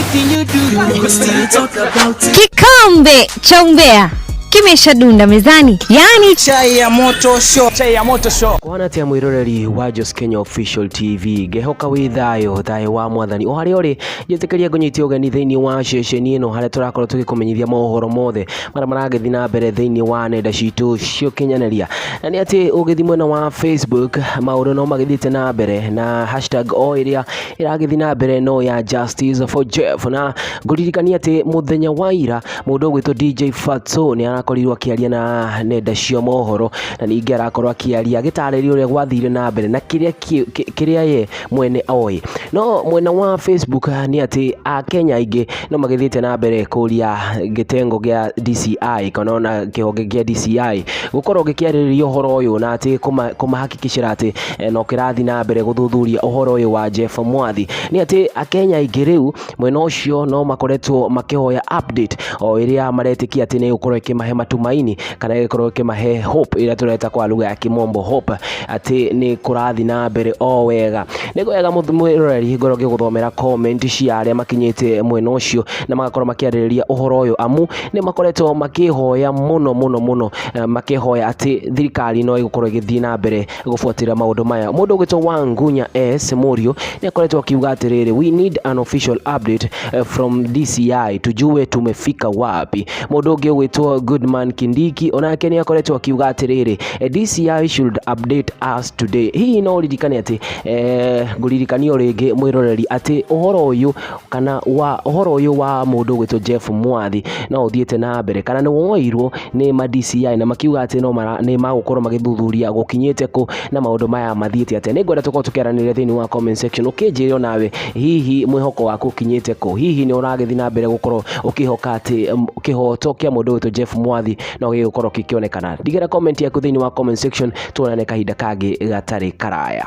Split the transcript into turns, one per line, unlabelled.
Anything you do, we still talk about it.
Kikombe cha umbea kimeshadunda mezani, yaani
Chai ya moto show.
Chai ya moto show.
Kwana atia mwiroreri wa Jos Kenya Official TV, ngehoka wĩ thayũ, thayũ wa Mwathani o harĩa ũrĩ. Njĩtĩkĩria ngũnyite ũgeni thĩinĩ wa ceceni ĩno harĩa tũrakorwo tũgĩkũmenyithia mohoro mothe marĩa maragĩthiĩ na mbere thĩinĩ wa nenda citũ cia ũkinyanĩria. Na nĩ atĩ ũgĩthiĩ mwena wa Facebook, maũndũ no magĩthiĩte na mbere na hashtag o ĩrĩa ĩragĩthiĩ na mbere no ya Justice for Jeff. Na ngũririkania atĩ mũthenya wa ira mũndũ ũgwĩtwo DJ Fatso nĩ arakorirwo akĩaria na nenda cia mohoro, na ningĩ arakorwo akĩaria agĩtarĩria ũrĩa gwathire na mbere na kĩrĩa kĩrĩa ye mwene oĩ. No mwena wa Facebook nĩ atĩ Akenya aingĩ no magĩthiĩte na mbere kũria gĩtengo gĩa DCI kana ona kĩhonge gĩa DCI gũkorwo gĩkĩarĩrĩria ũhoro ũyũ, na atĩ kũmahakikicĩra atĩ no kĩrathiĩ na mbere gũthuthuria ũhoro ũyũ wa Jeff Mwathi. Nĩ atĩ Akenya aingĩ rĩu mwena ũcio no makoretwo makĩhoya update o ĩrĩa maretĩkia atĩ nĩ ĩgũkorwo ĩkĩmahe matumaini kana ĩgĩkorwo ĩkĩmahe hope, ĩrĩa tũreta kwa lugha ya kimombo hope, atĩ nĩ kũrathiĩ na mbere o wega. Nĩ wega, mwĩroreri, ngorwo ngĩgũthomera comment cia arĩa makinyĩte mwena ũcio na magakorwo makĩarĩrĩria ũhoro ũyũ, amu nĩ makoretwo makĩhoya mũno mũno mũno, makĩhoya atĩ thirikari no ĩgũkorwo ĩgĩthiĩ na mbere gũbuatĩrĩra maũndũ maya. Mũndũ ũgwĩtwo Wangunya S Mũriũ nĩ akoretwo akiuga atĩrĩrĩ, "We need an official update from DCI, tujue tumefika wapi." Mũndũ ũngĩ ũgwĩtwo Goodman Kindiki onake nĩ akoretwo akiuga atĩrĩrĩ, "DCI should update us today." Hihi no ũririkane atĩ ngũririkania o rĩngĩ, mwĩroreri, atĩ ũhoro ũyũ kana wa ũhoro ũyũ wa mũndũ ũgwĩtwo Jeff Mwathi no ũthiĩte na mbere kana nĩ woirwo nĩ ma DCI na makiuga atĩ no mara, nĩ magũkorwo magĩthuthuria gũkinyĩte kũ na maũndũ maya mathiĩte atĩa. Nĩ ngwenda tũkorwo tũkĩaranĩria thĩinĩ wa comment section, ũkĩnjĩre onawe hihi mwĩhoko waku ũkinyĩte kũ, hihi nĩ ũragĩthiĩ na mbere gũkorwo ũkĩhoka atĩ kĩhoto kĩa mũndũ ũgwĩtwo Jeff Mwathi no gĩgũkorwo gĩkĩonekana. Ndigĩra comment yaku thĩinĩ wa comment section, tuonane kahinda kangĩ gatarĩ karaya.